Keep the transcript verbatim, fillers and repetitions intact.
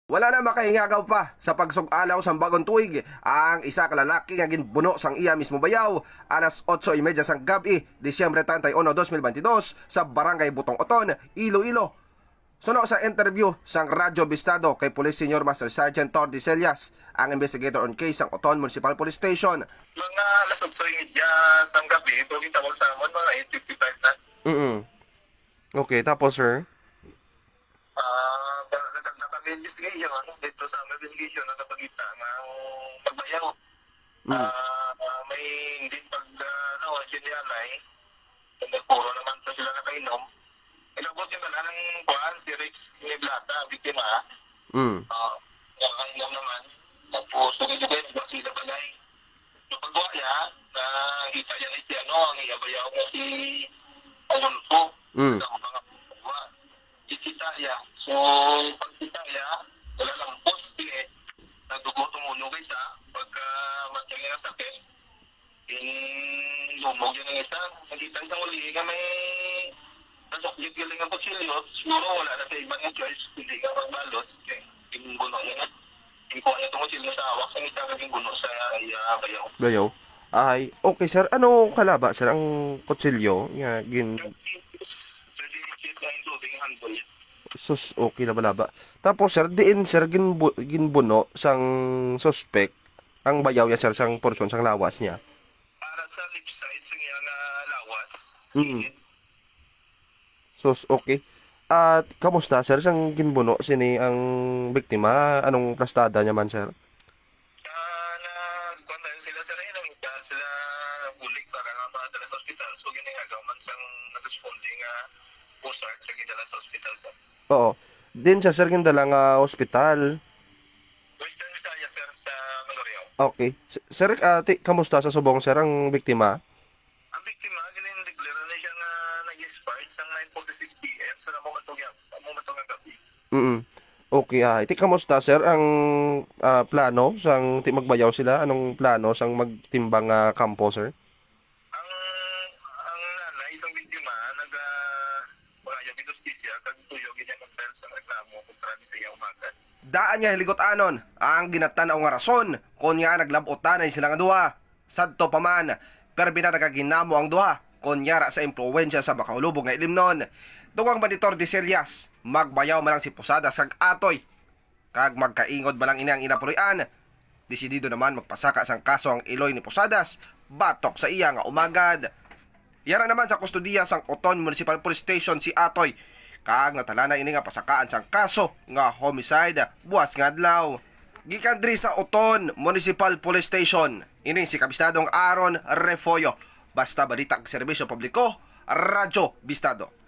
Wala na makahingagaw pa sa pagsug-alaw sang bag-ong tuig ang isa ka lalaki nga ginbuno sang iya mismo bayaw alas otso y media sang gab-i, Disyembre treinta y uno, dos mil twenty-dos, sa Barangay Butong Oton, Iloilo. Suno sa interview sang Radyo Bistado kay Police Senior Master Sergeant Tordy Celias, ang investigator on case sang Oton Municipal Police Station. Mga alas otso y media sang gabi, kung gitawag sa amon, mga eight fifty-five na. Mm. Okay, tapos, sir? Ah, ba, naganda kami investigation, ano, dito sa aming investigation, nakapagita nga ang pagbayaw. Mm. Ah, may hindi pag, ah, ano, sinyanay. Kung puro naman to sila nakainom. Inabot yung tanan ng kuan, si Rich Niblata, ang biktima. Mm. Ah, nakainom naman. Tapos, sa gilid, sila balay. Yung pagkuha niya, nakita niya ni si ano, ang iya bayaw nga si Alonso. Mm. Ang mga pagkuha. Ikita niya. So, pagkita niya, wala lang post eh. Nagdugo tumunog isa. Pagka matay niya sakit, yung lumog yun ang isa. Nakita sa uli nga may nasukgit galing ang kutsilyo. Siguro wala na sa iba nga choice, hindi nga magbalos. Kaya yung buno niya. Yung kuha niya tungkol sa hawak sa isa, naging buno sa iya bayaw. Bayaw. Ay, okay, sir. Ano kalaba, sir, ang kutsilyo nga gin- Thirty inches na yung tubig ang handle niya. Sus, okay, laba-laba. Tapos, sir, diin, sir, ginbu- ginbuno sang suspect ang bayaw niya, sir, sang porsyon sang lawas niya? Para sa left side sa iya nga lawas. Mm. Sus, okay. At kamusta, sir, sang ginbuno sini ang biktima? Anong plastada niya man, sir? Sa nagkuan tayo sila, sir, eh, nangita sila bulig para nga mapadala sa ospital. So, ginagaw man sang nag-responding nga pusar, siya gidala sa ospital, sir. Oo. Din siya, sir, gindala nga ospital. Western Visayas, sir, sa Caloreo. Okay. S- Sir, ah, ti, kamusta sa subong, sir, ang biktima? Ang biktima, ginindeklara na siya nga nag-expired sa nine forty-six P M sa amo man to nga, amo man to nga gabi. Mm. Okay, ah, iti kamusta, sir, ang, ah, plano sang ti magbayaw sila? Anong plano sang magtimbang nga kampo, sir? Ang, ang nanay sang biktima naga-, mangayo gid hustisya kag tuyo gid niya mag-file sang reklamo kontra ni sa iyang umagad. Daan nga hiligot-anon ang ginatan-aw nga rason kon ngaa naglab-otan na sila nga duha. Sadto pa man, permi na nagaginamo ang duha kon yara sa impluwensya sa makahulubog nga ilimnon. Tungod kang Monitor de Celias, magbayaw man lang si Posadas kag Atoy, kag magkaingod man lang ini ang ila puloy-an. Desidido naman magpasaka sang kaso ang iloy ni Posadas batok sa iya nga umagad. Yara naman sa kustodiya sang Oton Municipal Police Station si Atoy, kag natalanan ini nga pasakaan sang kaso nga homicide buwas nga adlaw. Gikan diri sa Oton Municipal Police Station, ini si Kabistadong Aaron Refollo. Basta balita ug serbisyo publiko, Radyo Bistado.